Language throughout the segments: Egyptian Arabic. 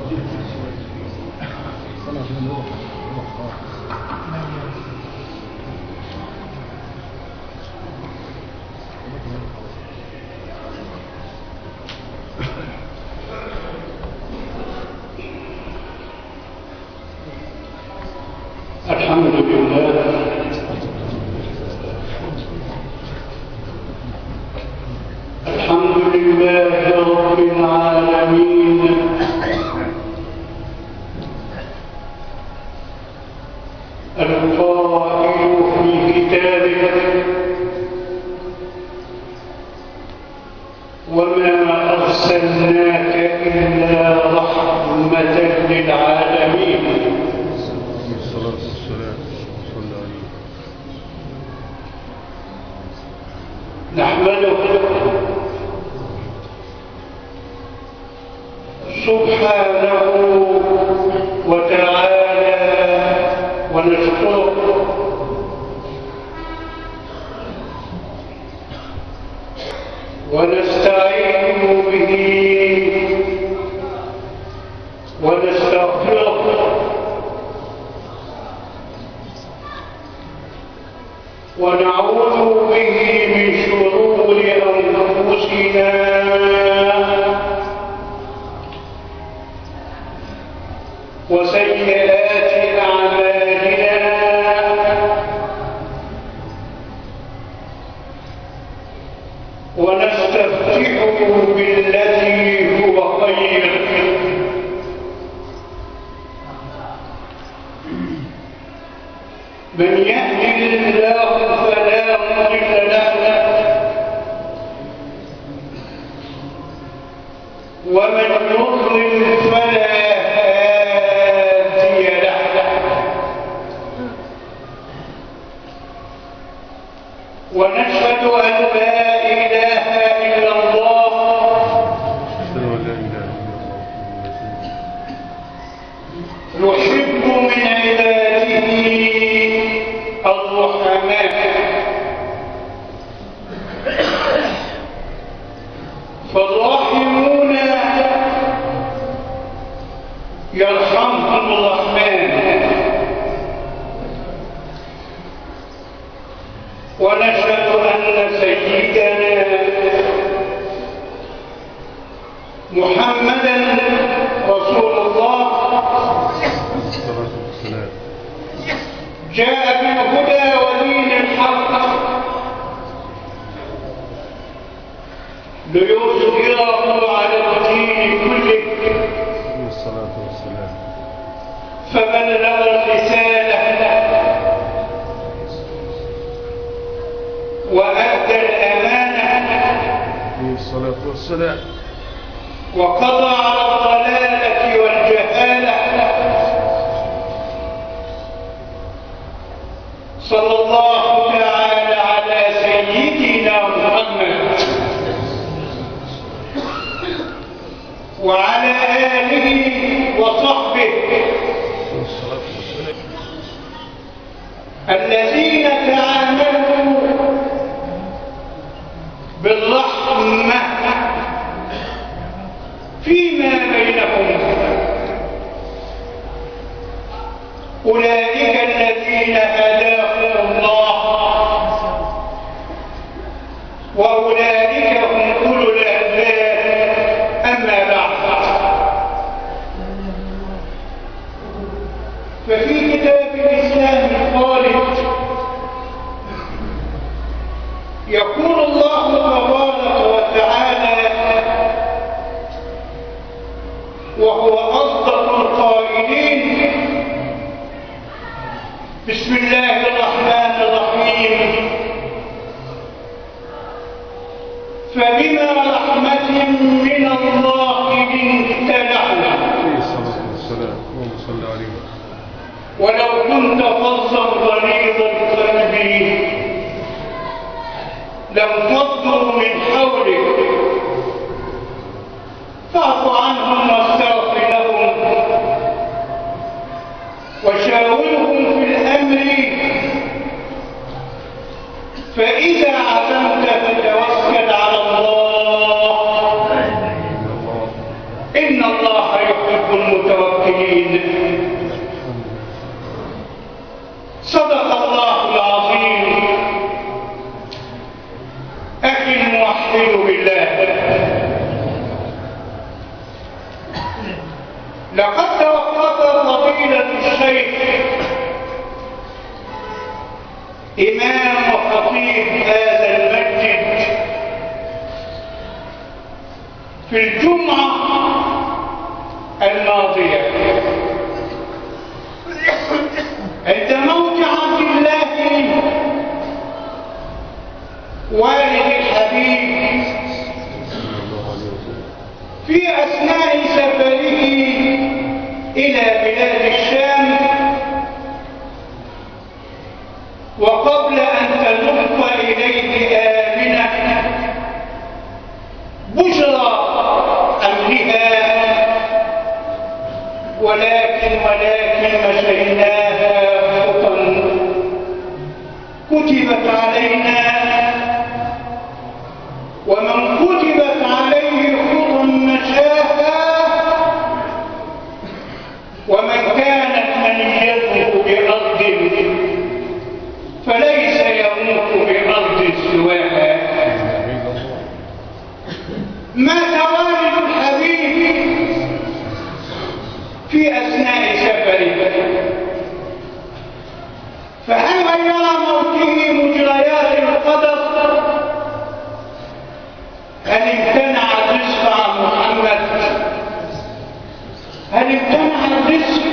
الحمد لله الحمد لله رب العالمين القائل في كتابه وما أرسلناك إلا رحمة للعالمين. نحمده سبحانه وتعالى ونشكره ونستعين به ونستغفره ونعوذ به من شرور أنفسنا وسيئات أعمالنا. ونستفتحه بالذي هو خير. من يهده الله فلا مضل له ومن يضلل فلا هادي له. ونشهد أن لا إله إلا الله نحب من عباده الرحماء، فالراحمون يرحمهم الرحمن. ونشهد أن سيدنا محمدا رسول الله جاء بالهدى ودين الحق ليظهره على الدين كله، فبلغ الرسالة وأدى الأمانة وقضى على الضلالة والجهالة. صلى الله تعالى على سيدنا محمد وعلى آله وصحبه الذين تعاملوا بالرحمة فيما بينهم، أولئك الذين هداهم الله وأولئك هم أولو الألباب. أما بعد، ففي كتاب الإسلام الخالد يقول الله تبارك وتعالى وهو أصدق القائلين: بسم الله الرحمن الرحيم، فبما رحمة من الله لنت لهم ولو كنت فظا غليظ القلب لانفضوا من حولك فاعف عنهم واستغفر لهم وشاورهم في الأمر، فإذا عزمت فتوكل على الله، إن الله يحب المتوكلين. صدق الله العظيم. أخي الموحد بالله، لقد توقف فضيلة الشيخ إمام وخطيب هذا المسجد في الجمعة الماضية عند موت عبد الله والد الحبيب في أثناء سفره إلى بلاد الشام، وقبل أن تلف إليه آمنة بشرى أمرها، ولكن مشيناها خطا كتبت علينا، ومن كتبت عليه خطا مشاها، ومن كانت منيته بأرض فليس يموت بأرض سواها. مات والد الحبيب في أثناء سفره، فهل غير موته مجريات القدر؟ هل امتنع الرزق عن محمد؟ هل امتنع الرزق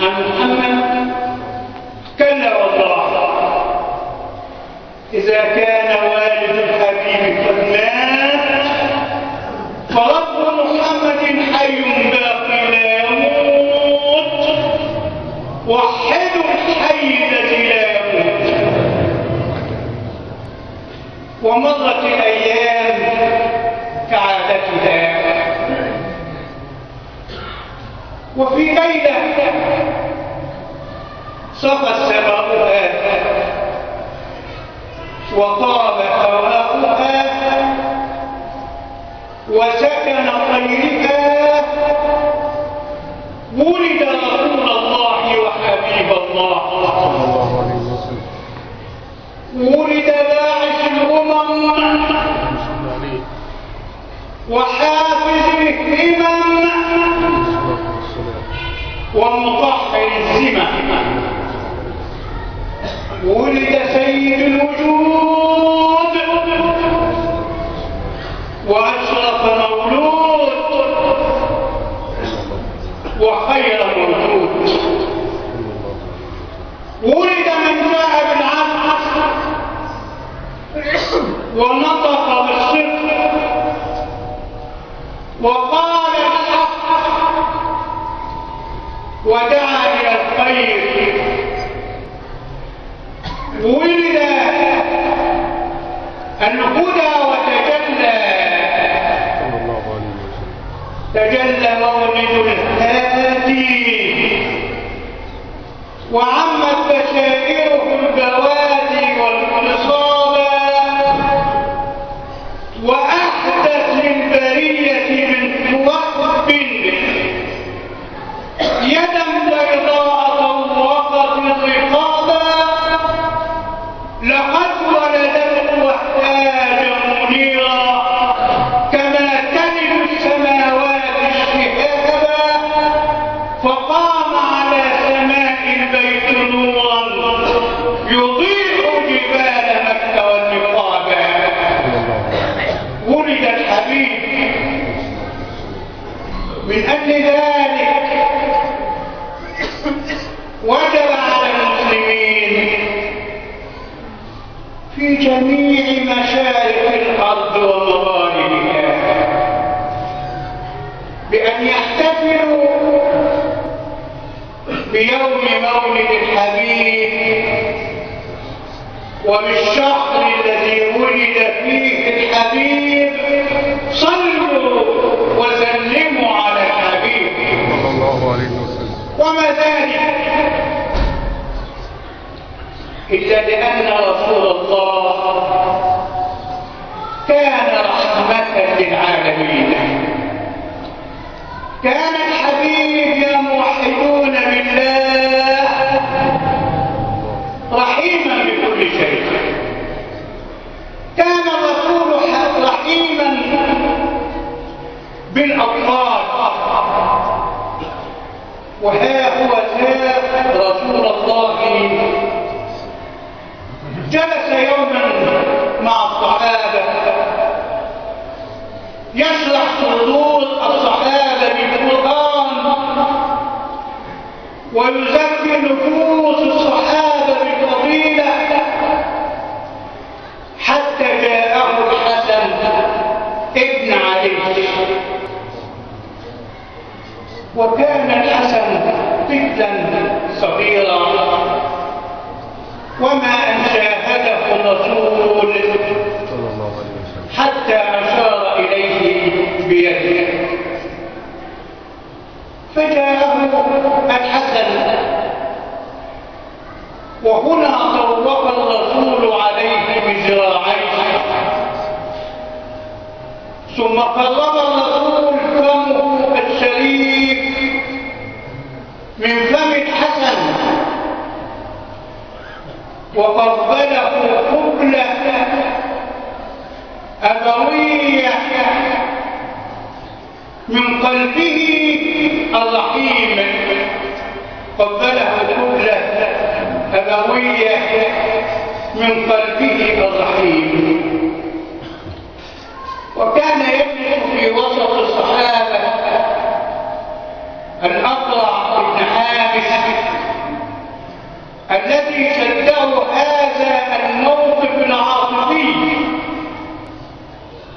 عن محمد؟ كلا والله. إذا كان والد الحبيب قد مات، فرب محمد حي باقي لا يموت، وحدوا الحي الذي لا يموت. ومضت الأيام كعادتها، وفي ليلة صفت سماؤها وطاب هواؤها وسكن طيرها، ولد رسول الله وحبيب الله، ولد باعث الأمم وحافظ الهمم ومطهر الذمم، ولد سيد الوجود وأشرف مولود وخير موجود، ولد من جاء بالعدل ونطق بالصدق وقال الحق ودعا إلى الخير، ولد الهدى وتجلى، تجلى مولد الهادي وعمت بشائره البوادي والقصابة، وأحدث للبرية من وهب يدا بيضاء طوقت الرقابة، لقد ولدته وهاجا منيرا كما تلد السماوات الشهابا، فقام على سماء البيت نورا يضيء جبال مكة والنقابة. ولد الحبيب من أجل ذلك وجب على المسلمين في جميع مشارق الأرض ومغاربها بأن يحتفلوا بيوم مولد الحبيب وبالشهر الذي ولد فيه الحبيب. صلوا وسلموا على الحبيب صلى الله عليه وسلم. وما ذلك إلا لأن رسول الله كان رحمة للعالمين. رحيما بكل شيء. كان الرسول رحيما بالأطفال، وها هو ذا رسول الله جلس يوما مع الصحابة يشرح صدور الصحابة بالقرآن ويزكي نفوس الصحابة بالفضيلة، حتى جاءه الحسن ابن علي. وكان الحسن طفلا صغيرا، وما أن شاهده الرسول حتى أشار إليه بيده، فجاءه الحسن. وهنا طوق الرسول عليه بذراعيه، ثم قرب الرسول فمه الشريف من فم الحسن وقبله قبلة أبوية من قلبه الرحيم، قبله قبلة أبوية من قلبه الرحيم. وكان يجلس في وسط الصحابة الأقرع بن حابس الذي شده هذا الموقف العاطفي،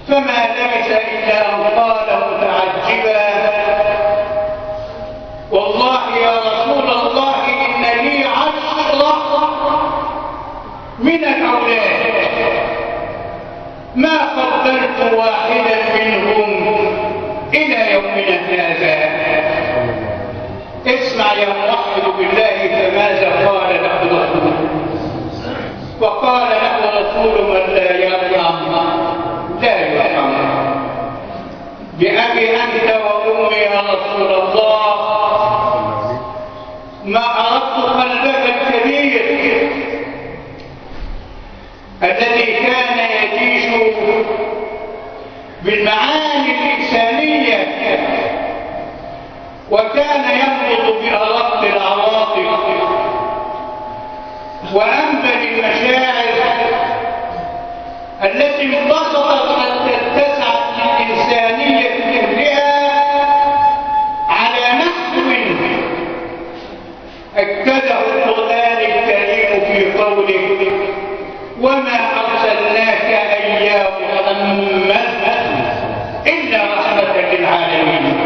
فما لبث إلا أن قال متعجبا: والله يا رسول الله إن لي 10 من الأولاد ما قبلت واحدا منهم إلى يومنا هذا. اسمع يا موحد بالله فماذا قال له الرسول؟ وقال له الرسول: من لا يرحم لا يرحم. بأبي أنت وأمي يا رسول الله، ما أردت قلبك الكبير الذي كان يجيش بالمعاني الإنسانية وكان ينبض بأرق العواطف وأنبل المشاعر التي انبسطت حتى اتسعت للإنسانية كلها على نحو أكده القرآن الكريم في قوله: وما أرسلناك أي يا محمد إلا رحمة للعالمين.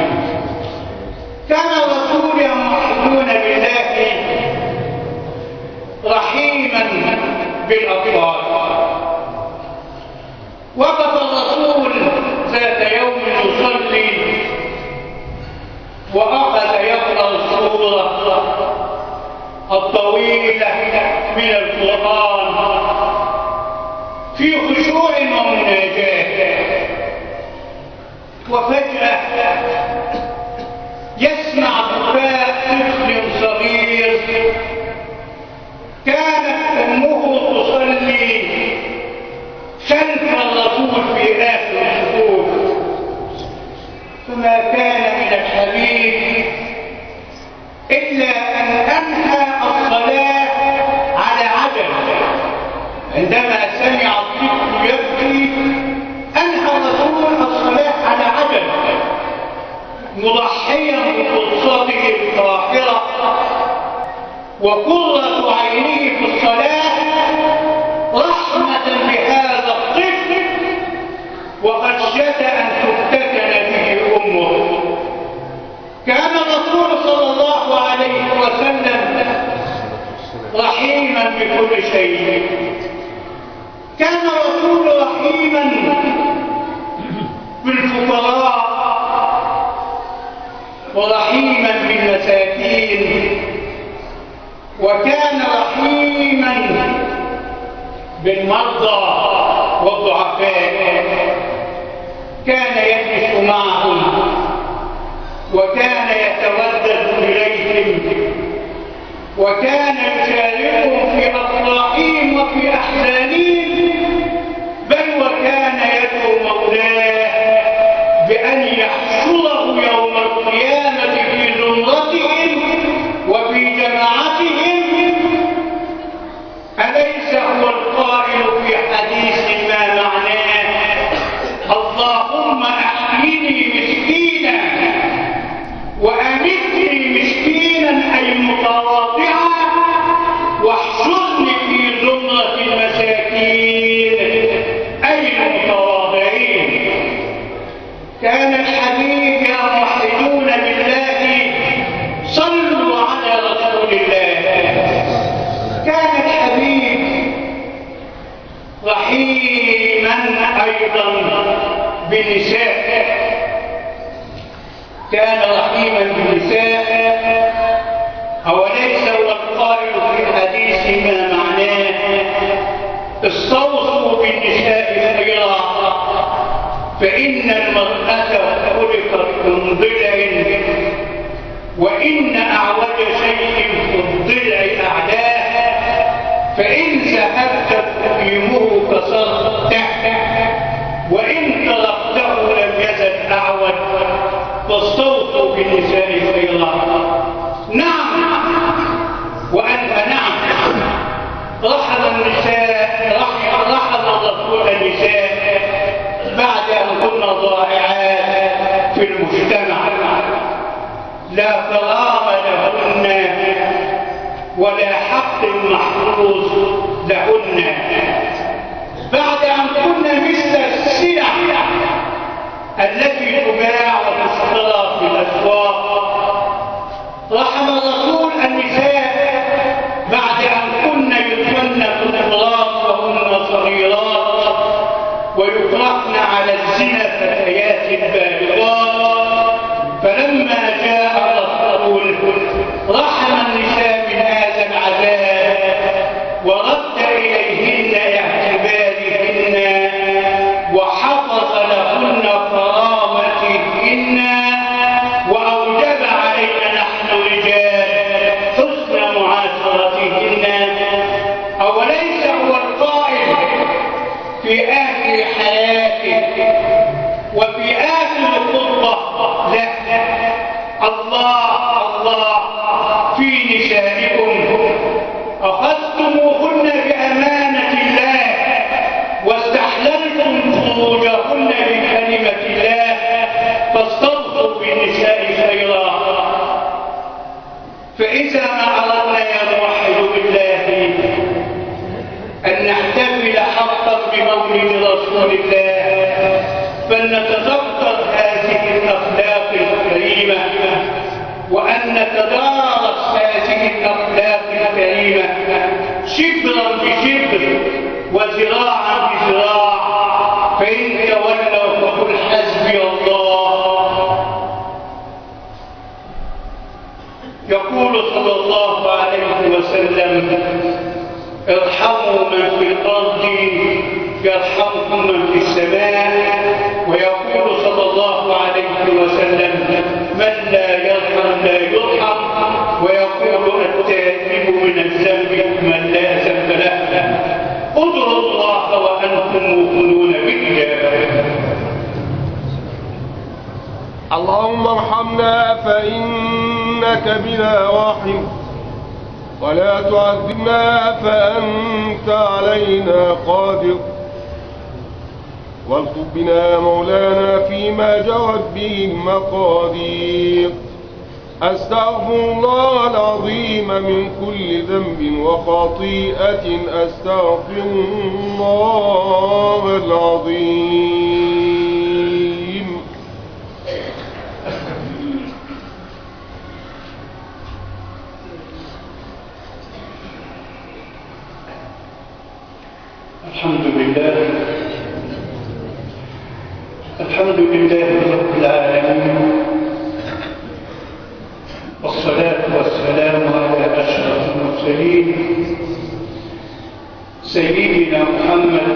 كان الرسول يمحون بالله رحيما بالأطفال. وقف الرسول ذات يوم يصلي وأخذ يقرأ السورة الطويلة من القرآن في خشوع ومناجاة، وفجأة يسمع بكاء طفل صغير كانت أمه تصلي خلف الرسول في آخر الصفوف. فما كان من الحبيب إلا أن أنهى الصلاة على عجل. عندما سمع الطفل يبكي أنهى الرسول الصلاة على عجل، مضحيا بقدسته الطاهرة وقرة عينه في الصلاة رحمة بهذا الطفل وخشية أن تفتتن به أمه. كان الرسول صلى الله عليه وسلم رحيما بكل شيء. كان الرسول رحيما بالفقراء ورحيما بالمساكين، وكان رحيما بالمرضى والضعفاء. كان يجلس معهم وكان يتودد إليهم وكان يشاركهم في أطفالهم. يحشره يوم القيامة في زمرتهم وفي جماعتهم؟ أليس هو القائل في حديث ما معناه: اللهم أحيني مسكينا وأمتني مسكينا، أي متواضعا، واحشرني في زمرة المساكين، أي المتواضعين. كان الحبيب يا موحدون بالله، صلوا على رسول الله، كان الحبيب رحيما أيضا بالنساء، كان رحيما بالنساء. أوليس هو القائل في حديث ما معناه: استوصوا بالنساء خيرا، فإن المرأة خلقت من ضلع، وإن أعوج شيء في الضلع أعلاه، فإن ذهبت تقيمه كسرته، وإن تركته لم يزل أعوج، فاستوصوا بالنساء خيرا. نعم وألف نعم، رحم النساء، رحم الرسول النساء بعد أن كنا ضائعات في المجتمع، لا كرامة لهن ولا حق محفوظ لهن، بعد أن كنا مثل السلع التي تباع وتشترى في الأسواق. رحم الرسول النساء بعد أن كن يدفن في التراب وهن صغيرات، ويطرحن على الزنا فتيات بالغات، فلما جاء الرسول رحم النساء من هذا العذاب، ورد إليهن اعتبارهن، وحفظ لهن كرامتهن، وأوجب علينا نحن رجال حسن معاشرتهن. أوليس هو القائل في آخر حياته وفي آخر الخطبة: لا، الله الله في نسائكم، أخذتموهن بأمانة الله، واستحللتم فروجهن بكلمة الله، فاستوصوا بالنساء خيرا. فإذا ما أردنا يا موحد بالله أن نحتفل حقا بمولد رسول الله، فلنتذكر هذه الأخلاق الكريمة، وأن نتدارس هذه الأخلاق الكريمة شبرا بشبر وذراعا بذراع. فإن تولوا فقل حسبي الله. يقول صلى الله عليه وسلم: ارحموا من في الأرض يرحمكم من في السماء. ويقول صلى الله عليه وسلم: من لا يرحم لا يرحم. ويقول: التائب من الذنب من لا ذنب له. ادعوا الله وأنتم موقنون بالإجابة. اللهم ارحمنا فإنك بنا راحم، ولا تعذبنا فأنت علينا قادر، والطف بنا مولانا فيما جرت به المقادير. أستغفر الله العظيم من كل ذنب وخطيئة، أستغفر الله العظيم. الحمد لله، الحمد لله رب العالمين، والصلاة والسلام على أشرف المرسلين سيدنا محمد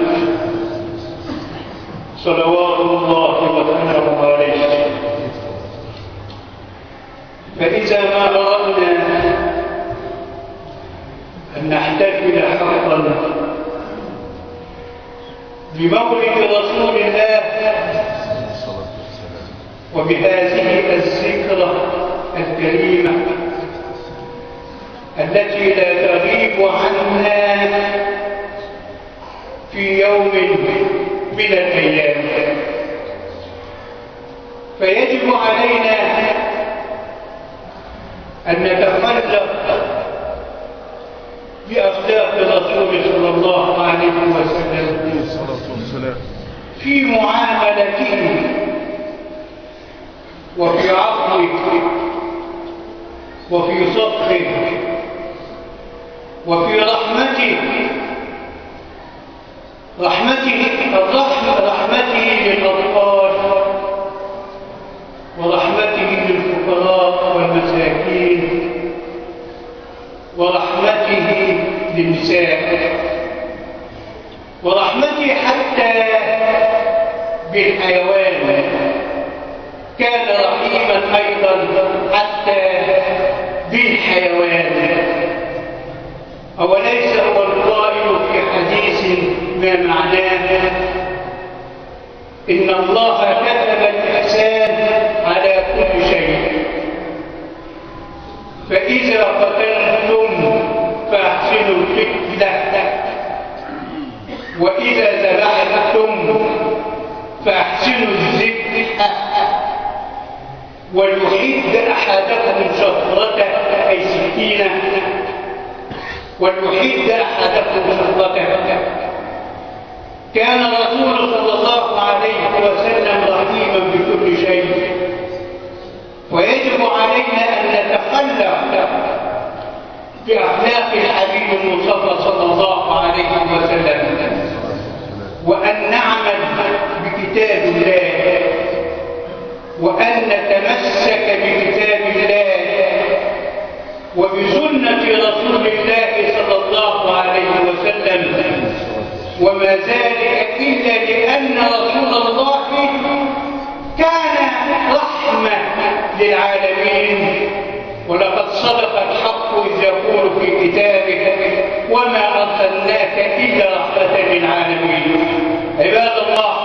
صلوات الله وسلامه عليه. فإذا ما أردنا أن نحتفل حقا بمولد رسول الله وبهذه الذكرى الكريمة التي لا تغيب عنا في يوم من الأيام. فيجب علينا أن نتخلق بأخلاق الرسول صلى الله عليه وسلم في معاملته وفي عفوه وفي صدقه وفي رحمته، رحمته للأطفال ورحمته للفقراء والمساكين ورحمته للنساء ورحمته حتى بالحيوان. كان رحيما أيضا حتى بالحيوان. أوليس هو القائل في حديث ما معناه إن الله كتب الإحسان على كل شيء، فإذا قتلتم فأحسنوا القتلة، وإذا ذبحتم فأحسنوا الذبح، وليحد أحدكم شفرته أي سكينة، وليحد أحدكم شفرته. كان الرسول صلى الله عليه وسلم رحيما بكل شيء، ويجب علينا أن نتخلق بأخلاق الحبيب المصطفى صلى الله عليه وسلم، وأن نعمل بكتاب الله، وأن نتمسك بكتاب الله وبسنة رسول الله صلى الله عليه وسلم. وما ذلك إلا لأن رسول الله كان رحمة للعالمين، ولقد صدق الحق إذ يقول في كتابه وما أرسلناك إلا رحمة للعالمين. عباد الله،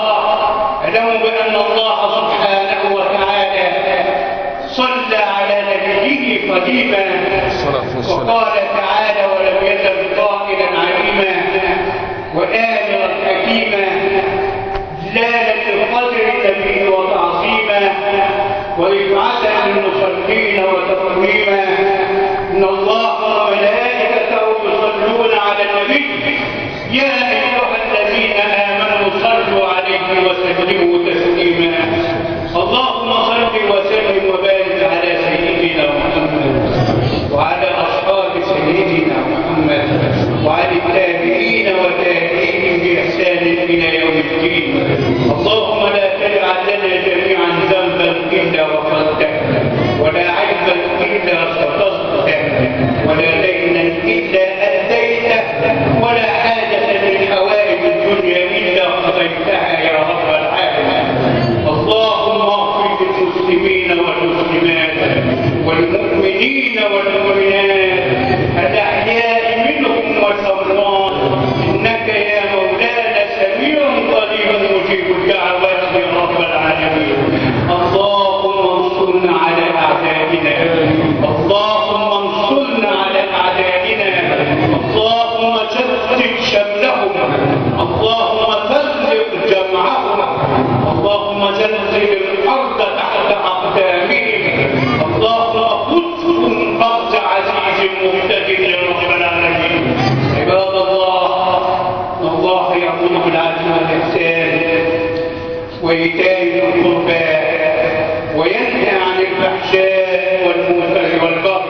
اعلموا بأن الله سبحانه وتعالى صلى على نبيه قديما، وقال تعالى ولم يزل قائلا عليما وآمرا حكيما جلالا لقدر النبي وتعظيما ورفعة للمصلين وتقويما. إن الله وملائكته يصلون على النبي يا أيها الذين آمنوا صلوا عليه وسلموا تسليما. اللهم صل وسلم وبارك على سيدنا محمد وعلى أصحاب سيدنا محمد وعلى التابعين وتابعيهم بإحسان إلى يوم الدين. اللهم لا تجعل لنا جميعا ذنبا إلا غفرته، ولا عيبا إلا سترته، ولا دينا إلا أديته، ولا حاجة من حوائج الدنيا إلا قضيتها يا رب العالمين. اللهم اغفر للمسلمين والمسلمات والمؤمنين والمؤمنات الأحياء منهم والأموات، إنك يا مولانا سميع قريب مجيب الدعوات يا رب العالمين. اللهم انصرنا على أعدائنا، اللهم انصرنا على أعدائنا، اللهم شتت شملهم، اللهم فرق جمعهم، اللهم زلزل الأرض تحت أقدامهم، اللهم خذهم أخذ عزيز مقتدر يا رب العالمين. عباد الله، الله يأمر بالعدل والإحسان وإيتاء ذي القربى وينهى عن الفحشاء والمنكر والبغي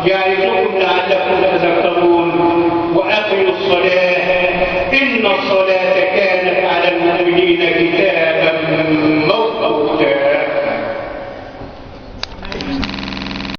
يعظكم لعلكم تذكرون. وأقيموا الصلاة، إن الصلاة كانت على المؤمنين كتابا